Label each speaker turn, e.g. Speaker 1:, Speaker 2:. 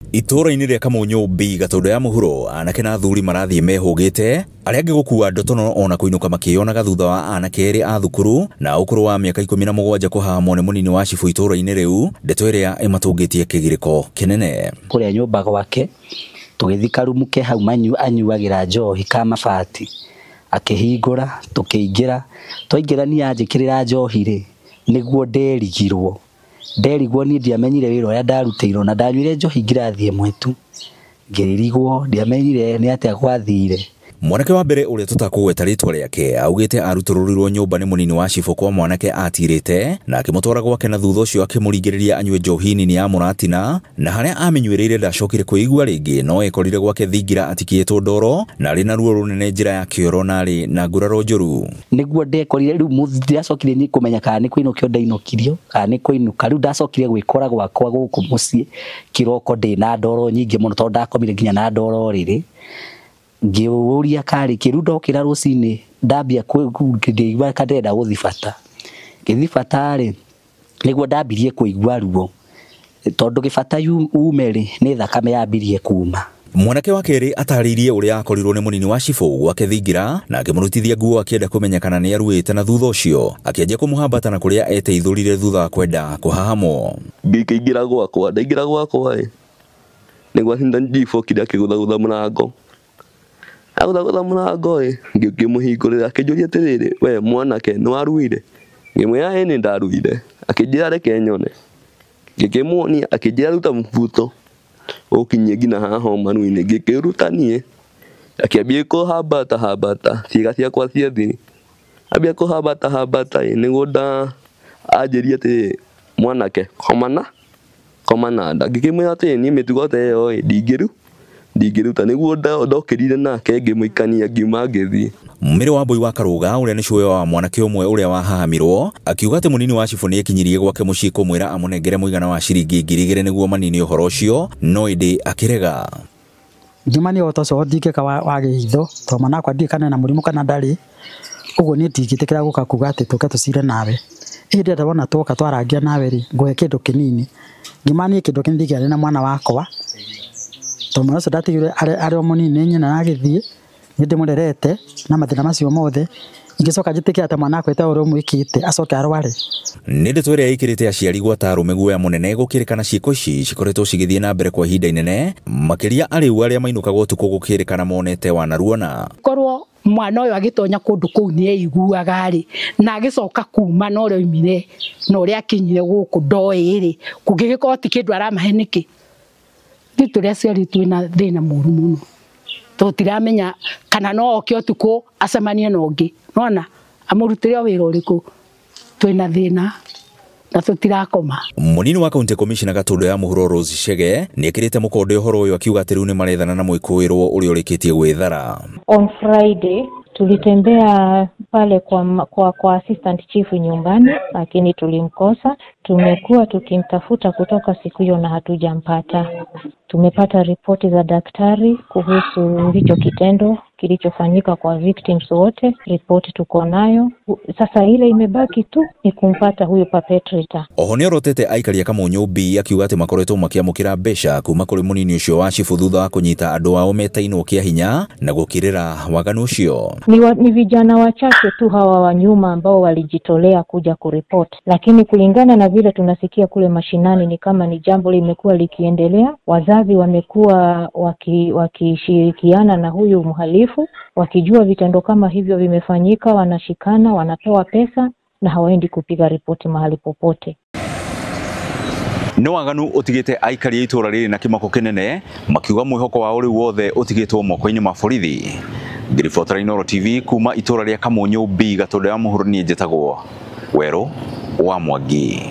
Speaker 1: Itũũra-inĩ rĩa Kamunyũ B Gatũndũ ya mũhuro, anake na athuri marathiĩ mehũgĩte, arĩa angĩ gũkua ndotono ona kũinũka makĩyonaga thutha wa anake erĩ a thukuru na ũkũrũ wa mĩaka 17 kũhahamwo nĩ mũnini wa cibũ itũũra-inĩ rĩu, ndeto ĩrĩa ĩmatũngĩtie kĩgirĩko kĩnene.
Speaker 2: Kũrĩa nyũmba gwake tũgĩthiĩ karumu ke hau anyuagĩra njohi ka mabati, akĩhingũra tũkĩingĩra, twaingĩra niĩ anjĩkĩrĩra njohi rĩ, nĩguo nderigirwo. Nderigwo niĩ ndiamenyire wĩra ũrĩa ndarutĩirwo na ndanyuire njohi ngirathi ĩmwe tu, ngĩrigwo ndiamenyire nĩ atĩa gwathire.
Speaker 1: Mwanake wa mbere ũrĩa tũtakũgweta rĩtwa rĩake augĩte arutũrũrirwo nyũmba nĩ mũnini wa cibũ kwa mwanake atirĩte na akĩmũtwara gwake na thutha ũcio akĩmũringĩrĩria anyue njohi nini ya mũratina, na harĩa amĩnyuĩrĩire ndacokire kwĩigua rĩngĩ, no ekorire gwake thingira atikĩtwo ndoro na arĩ na ruo rũnene njĩra ya kĩoro na arĩ na nguraro njũru.
Speaker 2: Nĩguo ndekorire rĩu ndacokire nĩ kũmenya kana nĩ kũinũkio ndainũkirio kana nĩ kũinũka, rĩu ndacokire gwĩkora gwakwa gũkũ mũciĩ kĩroko ndĩna ndoro nyingĩ mũno tondũ ndakomire nginya na ndoro rĩrĩ. Ngĩũria karĩ kĩ rĩu ndokĩra rũcinĩ ndambia ndĩigua ka ndĩrenda gũthiĩ bata, ngĩthiĩ bata rĩ nĩguo ndambirie kũigua ruo tondũ gĩbata ume rĩ nĩ thakame yambirie kuma.
Speaker 1: Mwanake wa kerĩ atarĩirie ũrĩa akorirwo nĩ mũnini wa cibũ gwake thingira na akĩmũrutithia nguo akĩenda kũmenya kana nĩ aruĩte, na thutha ũcio akĩanjia kũmũhambata na kũrĩa eteithũrire thutha wa kwenda kũhahamwo.
Speaker 3: Ngĩingĩra gwakwa, ndaingĩra gwakwa ĩ nĩguo assistant chief okire akĩgũthagũtha mũrango, agũthagũtha mũrango ĩ ngĩmũhingũrĩra akĩnjũria atĩrĩrĩ, we mwanake nĩ waruire? Ngĩmwĩra ĩ nĩ ndaruire. Akĩnjĩra reke nyone, ngĩkĩmuonia, akĩnjĩra ruta mũbuto ũkinyie nginya haha maru-inĩ, ngĩkĩruta niĩ, akĩambia kũhambata hambata ciĩga ciakwa cia thiri, ambia kũhambata hambata ĩ nĩguo nda anjĩria atĩrĩrĩ, mwanake koma na nda. Ngĩkĩmwĩra atĩrĩ, niĩ mĩtugo ta ĩyo ĩ ndingĩruta, nĩguo ndokĩrire nake ngĩmũikania ngiuma ngĩthiĩ.
Speaker 1: Mĩrĩ wa Mbui wa Karũga ũrĩa nĩ cũwe wa mwanake ũmwe ũrĩa wahahamirwo akiuga atĩ mũnini wa cibũ nĩekinyirie gwake mũciĩ kũmwĩra amũnengere mũigana wa ciringi 2,000 nĩguo manine ũhoro ũcio, no ĩndĩ akĩrega.
Speaker 4: Ngima nĩ ũhoro ũcio ndingĩka wa gĩitho tondũ mwana wakwa ndiũĩ kana ena mũrimũ kana ndarĩ, ũguo niĩ ndingĩtĩkĩra gũka kuga atĩ tũke tũcire nawe. Ĩndĩ ndĩrenda wona twoka twarangia nawe rĩ, ngũhe kĩndũ kĩnini. Ngima niĩ kĩndũ kĩnini ndingĩaria na mwana wakwa tondũ mwana ũcio ndatigire arĩ o mũnini nĩ nyina agĩthiĩ, nĩ ndĩmũrerete na mathĩna macio mothe, ingĩcoka njĩtĩkĩre atĩ mwana wakwa ũrĩa ũmwĩkĩte acoke arware.
Speaker 1: Nĩ ndeto ĩrĩa ĩkĩrĩte aciari gwata arũme guoya mũnene gũkĩrĩkana ciĩko ici cikoretwo cigĩthiĩ na mbere kwa ihinda inene, makĩria arĩu arĩa mainũkagwo ũtukũ gũkĩrĩkana monete wanaruona.
Speaker 5: Korwo mwana ũyũ agĩtonya kũndũ kũu nĩ eiguaga rĩ, na agĩcoka kuma na ũrĩa oimire na ũrĩa akinyire gũkũ ndoĩ rĩ, kũngĩgĩkorwo ti kĩndũ aramahe nĩkĩ? Ithuĩ tũrĩ aciari twĩna thĩna mũru mũno, tũtiramenya kana no oke ũtukũ acemanie na ũngĩ, nĩwona amũrutĩre wĩra ũrĩkũ, twĩna thĩna na tũtirakoma.
Speaker 1: Mũnini wa County Commissioner Gatũndũ ya mũhuro Rose Chege nĩekĩrĩte mũkonde ũhoro ũyũ akiuga atĩ rĩu nĩmarethana na mwĩkũĩrwo ũrĩa ũrĩkĩtie gwĩthara.
Speaker 6: On Friday tulitembea pale kwa assistant chief nyumbani, lakini tulimkosa. Tumekuwa tukimtafuta kutoka siku hiyo na hatujampata. Tumepata ripoti za daktari kuhusu hicho kitendo kilichofanyika kwa victims wote, ripoti tuko nayo. Sasa ile imebaki tu ni kumpata huyo perpetrator.
Speaker 1: Oho nĩorotete aikari a Kamunyũ B akiuga atĩ makoretwo makĩamũkĩra mbeca kuma kũrĩ mũnini ũcio wa cibũ thutha wa kũnyita andũ ao metainwo kĩa hinya na gũkĩrĩra waganu ũcio.
Speaker 6: Ni vijana wachache tu hawa wa nyuma ambao walijitolea kuja kuripoti, lakini kulingana na vile tunasikia kule mashinani ni kama ni jambo limekuwa likiendelea. Wazazi wamekuwa wakishirikiana na huyu mhalifu, wakijua vitendo kama hivyo vimefanyika, wanashikana, wanatoa pesa na hawaendi kupiga ripoti mahali popote.
Speaker 1: Nĩ waganu ũtigĩte aikari a itũũra rĩrĩ na kĩmako kĩnene, makiuga mwĩhoko wao rĩu wothe ũtigĩtwo moko-inĩ ma borithi. Ngĩribotera Inooro TV kuma itũũra rĩa Kamunyũ B Gatũndũ ya mũhuro, niĩ njĩtagwo Werũ wa Mwangi.